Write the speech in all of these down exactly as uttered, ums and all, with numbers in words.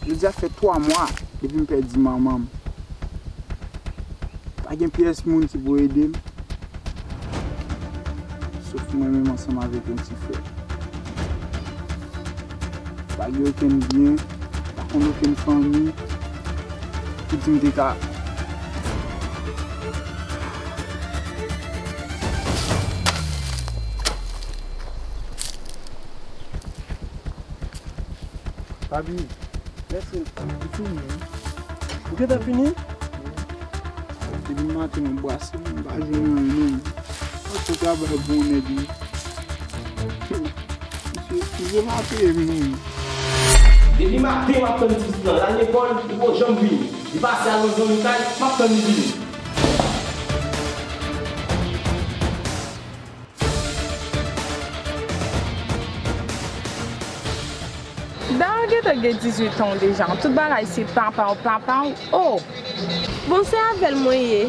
Jodi a fè twa mwa depi m pèdi manman m. Pa gen pyès moun ki pou ede m, sof mwen menm ansanm avèk yon ti frè. Pa gen okenn byen, pa konn okenn fanmi pou di m te ka. Papi, mèsi. Ou fini, wi. Ou gentan fini? Depi maten, mwen brase, m pa jwenn anyen, non. Antouka, bay bon nèg, wi. Misye, misye pa peye m, non. Depi maten, m ap tann ti pitit lan. L al lekòl, li poko janm vini. Li pase al nan zanmi kay, m ap tann li vini. Dayè w gentan gen dizuit an w deja, tout bagay se papa w, papa w, oh! Bon, se avè l mwen ye.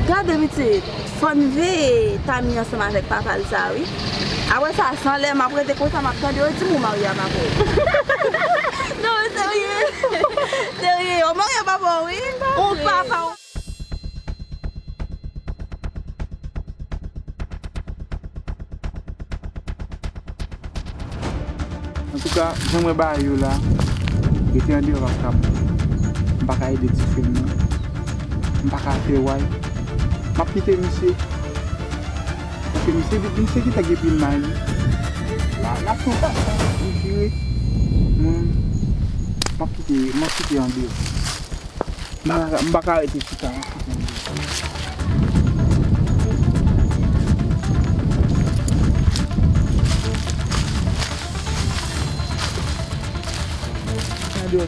Gade pitit, fò n veye Tami ansanm avèk papa l sa, wi. Apre sa, se anlè m ap rete konsa, m ap tande yo di m ou marye a papa w. Non, serye. Serye, ou marye a papa w, wi. Ou papa w. Antouka, jan mwen ba yo la, rete andeyò p ap ka bon. M pa ka ede ti frè m nan. M pa ka fè way. M ap kite misye. Paske misye, misye gentan gen pil may, wi. La, l ap pran pasyans, li vire. Mwen, m ap kite, m ap kite andeyò. M pa ka, m pa ka rete chita la. Gade,